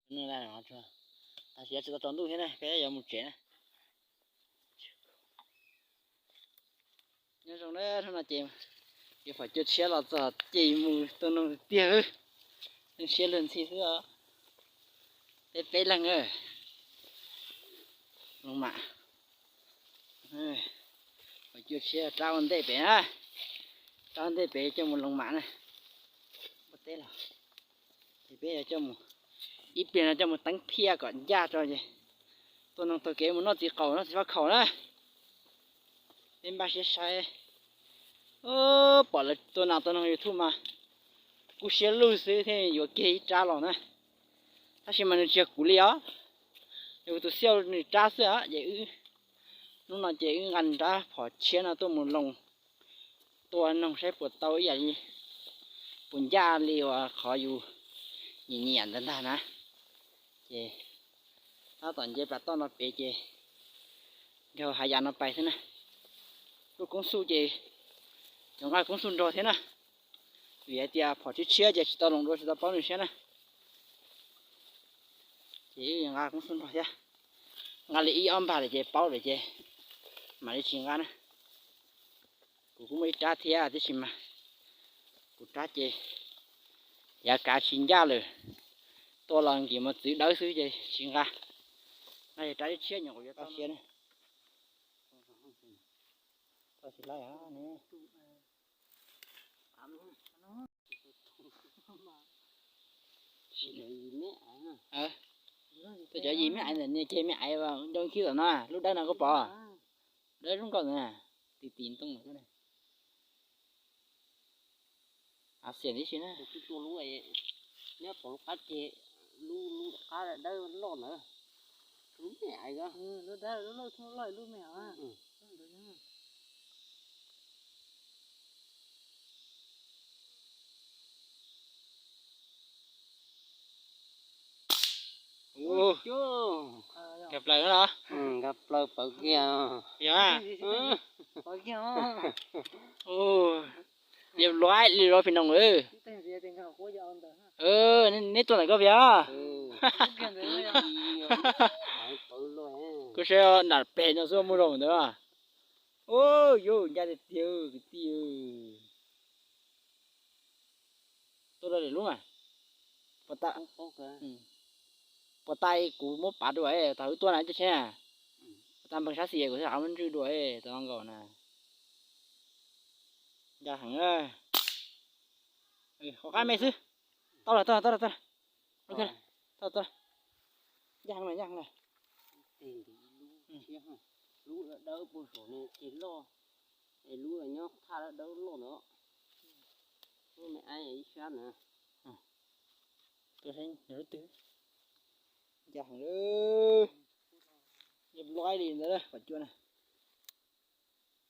Tab sis tsis tau tsaus ntuj thiab na, peb yuav mus tsev na. Nyob zoo na, hnub no ces yuav phom cua tshiab los txog ces mus tua noog tiag. Noog siab luag ntxhi xwb os. Peb peb leeg. Loo mam. Phom cua tshiab rab ua ntej pem na. Rab ua ntej pem coj mus loo mam na. Ua teb los ces peb yuav coj mus, ib pliag no coj mus teeb phiaj kom ncaj tso ces tua noog taug kev mus noj txiv qaum noj txiv faj khaum na. Peb npaj siab saib. Pom lawv tua nas tua noog YouTube mas kuj siab lug xwb thiaj yuav kiag ib rab los na. Tab sis mas nws tsis yog kuv li os, yog kuv tus xiauj nws rab xwb os. Ces wb hnub no ces wb nqa nrab phom tshiab no tuaj mus loo tua noog saib puas tau ib yam li, puas ncaj li uas qhov yus nyiam nyiam ntawd ntag na. Ces tab tom nce plas toj no pem ces nrog hav yas no pais xwb na. Lub koob xub ces yuav nqa koob xub nrog thiab na. Vim hais tias phom tshiab tshiab ces tsis tau loo dua tsis tau paub nws siab na. Ces wb yuav nqa koob xub nrog thiab. Nqa li ib ob npag lawm ces paub lawm ces mam li tsis nqa na. Kuv kuj muaj ib rab thiab tiam sis mas kuv rab ces yav kav tsis ncaj lawm, tua los nkim mos txwv dawb xwb ces tsis nqa. Nqa rab tshiab nyuam qhuav yuav tau siab na. Tuaj cov yim me aiv ntawm niag ceg me aiv ncoo khib tom no, lub dawb no koj pom? Dawb zoo nkauj ntawd, ti ti ntoo. Av xiam tib si na. Nyob tom lub qab ceg, lub lub qab dawb loj ntawd, lub me aiv. Nkag plaws no los? Nkag plaws pawv kiag. Yog. Liab luaib li los phim noom. Neb tuaj ntawm koj via? Koj saib nram pem no xwb muaj zoo ntawd. Ua yuav ncaj tiag tiag kwv tij. Tuaj dua lwm lub mas. Puas tas kuv muab pav dua, tas wb tuaj na coj tsheb na. Puas tas npeeg sab xis kuv thiaj qab muab ntswj dua, tas no nkaus na. Ncaj heev. Qhov qab me xwb. Tau lawm, tau lawm, tau lawm, tau lawm. Tau lawm. Ncaj heev lawm, ncaj heev lawm. Lub dawb puag saum no ces loj, es lub nyob thaj dawb loj ntawd. Lub me aib ib sab ntawd. Ncaj heev lawm. Liab luaib li ntawd phom cua na.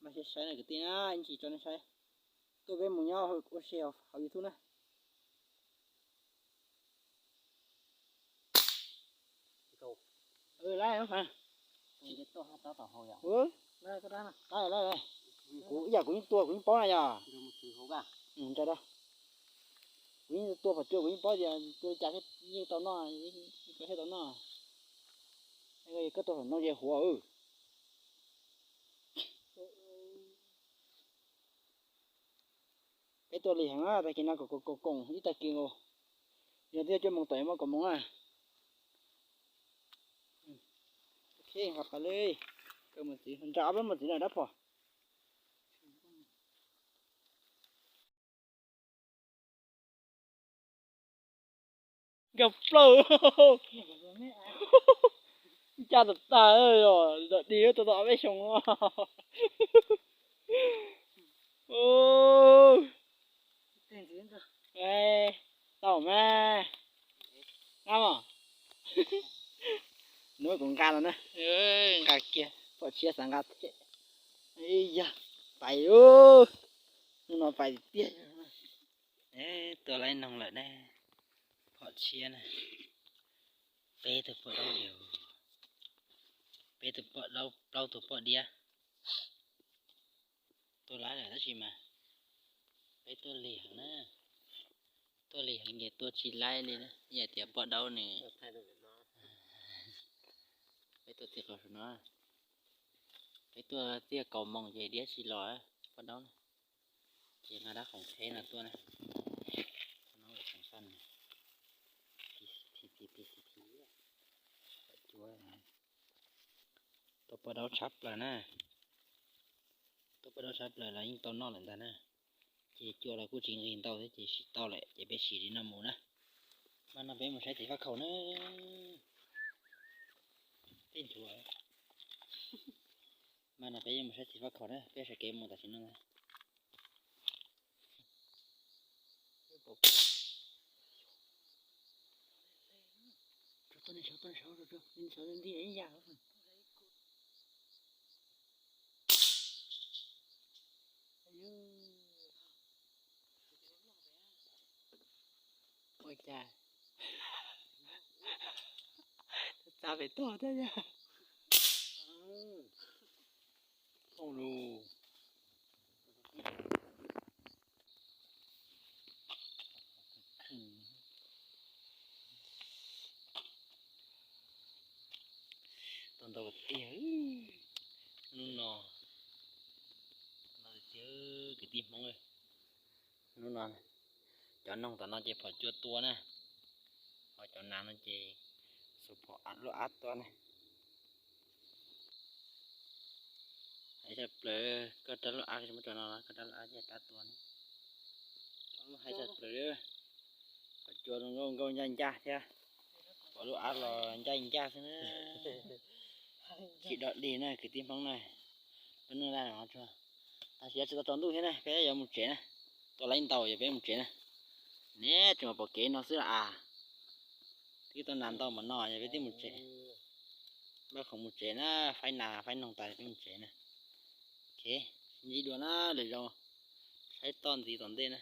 Mas saib saib na kwv tij na, ib ntsis tso nej saib. Tuaj peb mus nyob ua si hauv YouTube na. Kuv ib yam kuv yeej tua kuv yeej paub na yog. Kuv yeej tua phom cua kuv yeej paub tias tua li cas yeej tau noj, thiaj tau noj. Koj tua phom no ces huav. Peb tuaj lig heev na, tag kis no kaum kaum koom ib tag kis nkaus. Yog twb cuaj moos tom muaj kaum moos na. Nqa pas li, nra ob peb mos txwv na dab phom. Nkag plaws. Ncaj tag tag, zom dig tau tau ob peb xyoos. Tau mas. Nqa mog. Nub kuv nqa no na. Nqa kiag, phom tshiab xav nqa. Yog, pais. Hnub no pais tiag. Tua laib noog lawm ne. Phom tshiab na. Peb tug poj dab, peb tug poj dab, plaub tug poj diab. Tua laib lawm tab sis mas peb tuaj lig heev na. Tuaj lig heev ces tua tsis laib li na, yam tias poj dab nws Tuaj txij qhov no, peb tuaj txij kaum moos ces diab tsis los poj daub na. Ces nqa dab khoom qheb no tuaj na. Tuaj poj daub tshab plaws na. Tuaj poj daub tshab plaws los yeej tau noj lawm ntag na. Ces cua los kuj tsis nqis ntau thiab ces sim tau lawm ces peb sim li no mus na. Mas no peb mus saib txiv faj khaum na. Tej nchuav. Mas no peb yeej mus saib txiv faj khaum na, peb sawv kev mus tam sim no ntag. Ua cas txav pem toj thiab yog. Thooj lus. Tau ntau tiag. Hnub no, no tiag kwv tij Hmoob. Hnub no cov noog tom no ces phom cua tua na, ho cov nas no ces xuas phom lub av tua na. Hais tshaj plaws, koj rab lub av tsis muab tso no los koj rab lub av ces rab tua na. Hais tshaj plaws, phom cua zoo nkauj nkauj ncaj ncaj thiab, phom lub av los ncaj ncaj xwb na. Tsis dog dig na kwv tij Hmoob na. Lub neej laj no tsuag, tam sim no tsis tau tsaus ntuj thiab na, peb yuav mus tsev na. Tua laib ntau yog peb mus tsev na. Neb tseem pom kev no xwb los as. Twb tau nas ntau npaum no yog peb twb mus tsev. Npaj khoom mus tsev na, faib nas faib noog tas peb mus tsev na. Ok, sib ntsib dua na, lwm zaus saib toj ntxiv tom ntej na.